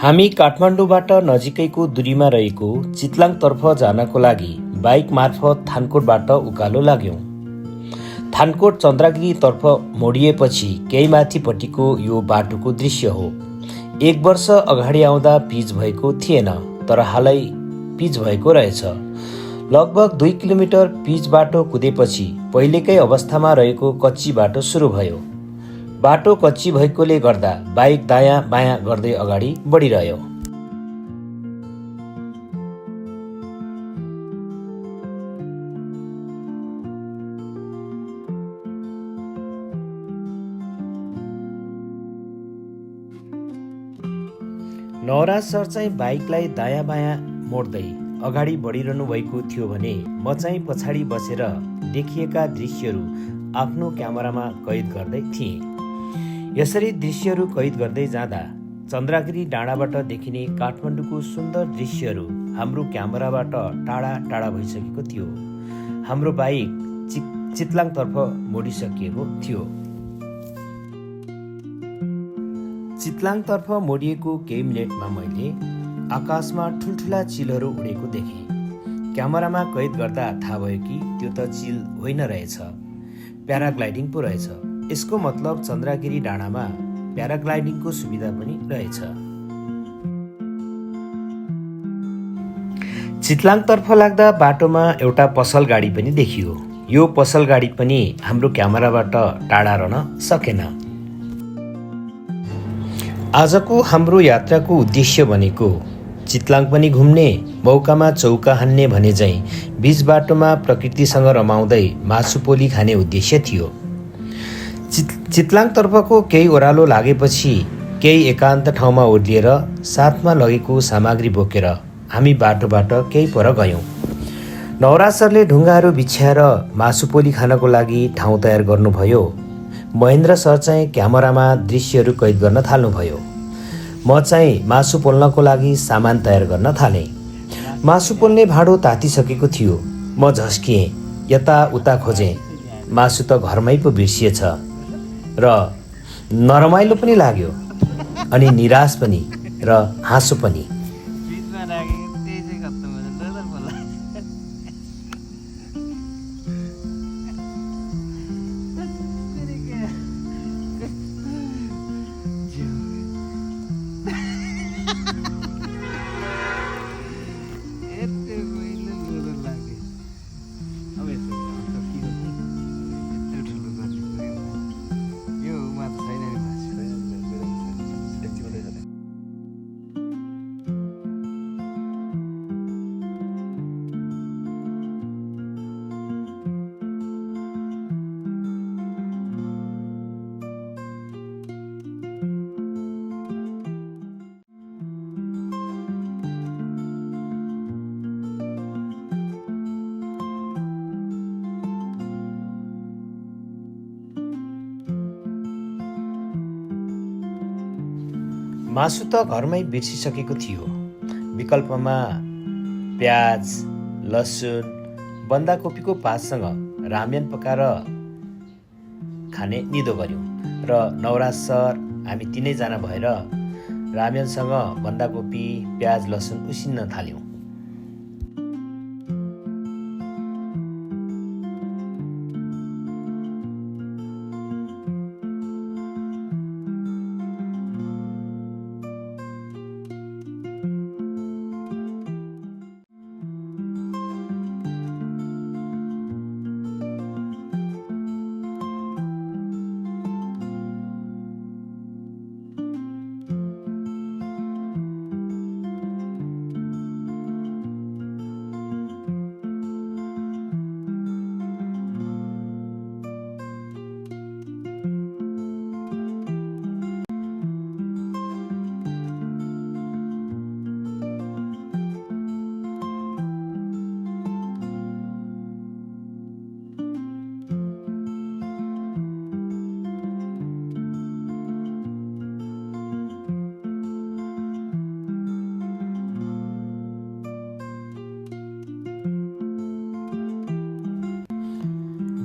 हामी काठमाडौँबाट नजिकैको दूरीमा रहेको चितलाङतर्फ जानको लागि बाइक मार्फत थानकोटबाट उकालो लाग्यौं। थानकोट चन्द्रगिरीतर्फ मोडिएपछि केही माथिपट्टिको यो बाटोको दृश्य हो। 1 वर्ष अगाडि आउँदा पिच भएको थिएन, तर हालै पिच भएको रहेछ। लगभग 2 किलोमिटर पिच बाटो कुदेपछि पहिलेकै अवस्थामा रहेको कच्ची बाटो सुरु भयो। बाटो कच्ची भएकोले गर्दा बाइक दायाँ बायाँ गर्दै अगाडि बढिरह्यो। नवराज सर चाहिँ बाइकलाई दायाँ बायाँ मोड्दै अगाडि बढिरहनु भएको थियो भने म चाहिँ पछाडि बसेर देखिएका दृश्यहरू आफ्नो क्यामेरामा कैद गर्दै थिएँ। यसरी दृश्यहरू कैद गर्दै जाँदा चन्द्रगिरी डाँडाबाट देखिने काठमाडौँको सुन्दर दृश्यहरू हाम्रो क्यामेराबाट टाढा टाढा भइसकेको थियो। हाम्रो बाइक चितलाङतर्फ मोडिसकिएको थियो। चितलाङतर्फ मोडिएको केही मिनेटमा मैले आकाशमा ठुल्ठुला चिलहरू उडेको देखेँ। क्यामेरामा कैद गर्दा थाहा भयो कि त्यो त चिल होइन रहेछ, प्याराग्लाइडिङ पो रहेछ। यसको मतलब चन्द्रगिरी डाँडामा प्याराग्लाइडिङको सुविधा पनि रहेछ। चितलाङतर्फ लाग्दा बाटोमा एउटा पसल गाडी पनि देखियो। यो पसल गाडी पनि हाम्रो क्यामेराबाट टाढा रहन सकेन। आजको हाम्रो यात्राको उद्देश्य भनेको चितलाङ पनि घुम्ने, मौकामा चौका हान्ने भने झैँ बीच बाटोमा प्रकृतिसँग रमाउँदै मासुपोली खाने उद्देश्य थियो। चितलाङतर्फको केही ओह्रालो लागेपछि केही एकान्त ठाउँमा ओर्लिएर साथमा लगेको सामग्री बोकेर हामी बाटोबाट केही पर गयौँ। नवराज सरले ढुङ्गाहरू बिछ्याएर मासुपोली खानको लागि ठाउँ तयार गर्नुभयो। महेन्द्र सर चाहिँ क्यामेरामा दृश्यहरू कैद गर्न थाल्नुभयो। म चाहिँ मासु पोल्नको लागि सामान तयार गर्न थालेँ। मासु पोल्ने भाँडो तातिसकेको थियो। म झस्किएँ, यताउता खोजेँ। मासु त घरमै पो बिर्सिएछ र नरमाइलो पनि लाग्यो, अनि निराश पनि र हाँसो पनि। मासु त घरमै बिर्सिसकेको थियो। विकल्पमा प्याज, लसुन, बन्दाकोपीको पातसँग रामेन पकाएर खाने निदो गर्यौँ र नवराज सर हामी तीनैजना भएर रामेनसँग बन्दाकोपी, प्याज, लसुन उसिन्न थाल्यौँ।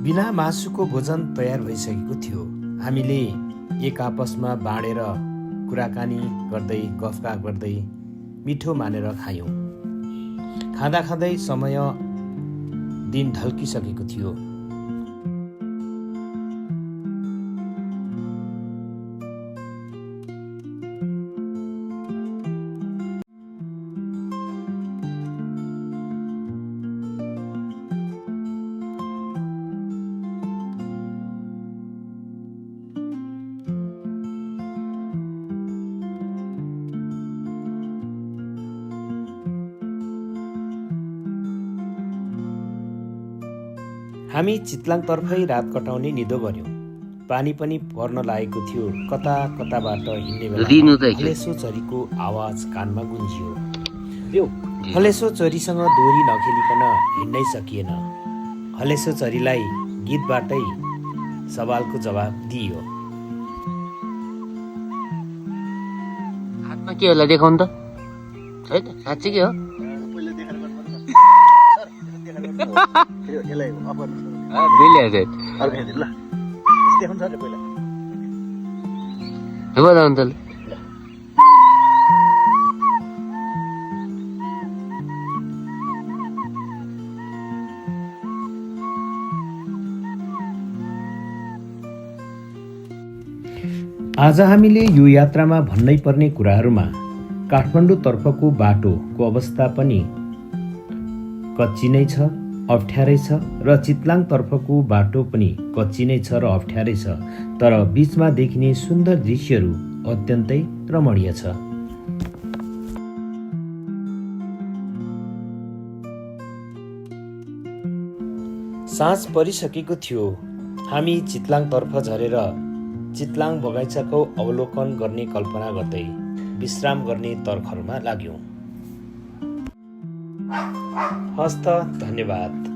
बिना मासुको भोजन तयार भइसकेको थियो। हामीले एक आपसमा बाँडेर कुराकानी गर्दै गफका गर्दै मिठो मानेर खायौँ। खाँदा खाँदै समय दिन ढल्किसकेको थियो। हामी चितलाङतर्फै रात कटाउने निदो गर्यौँ। पानी पनि पर्न लागेको थियो। कता कताबाट हिँड्ने बेला हलेसो चरीको आवाज कानमा गुन्जियो। हलेसो चरीसँग दोरी नखेलिकन हिँड्नै सकिएन। हलेसो चरीलाई गीतबाटै सवालको जवाब दिइयो। हातमा के होला देखाउनु त? छैन, साँच्चै के हो? आज हामीले यो यात्रामा भन्नै पर्ने कुराहरूमा काठमाडौँतर्फको बाटोको अवस्था पनि कच्ची नै छ, अप्ठ्यारै छ र चितलाङतर्फको बाटो पनि कच्ची नै छ र अप्ठ्यारै छ। तर बीचमा देखिने सुन्दर दृश्यहरू अत्यन्तै रमणीय छ। साँझ परिसकेको थियो। हामी चितलाङतर्फ झरेर चितलाङ बगैँचाको अवलोकन गर्ने कल्पना गर्दै विश्राम गर्ने तर्खरमा लाग्यौँ। हस्त, धन्यवाद।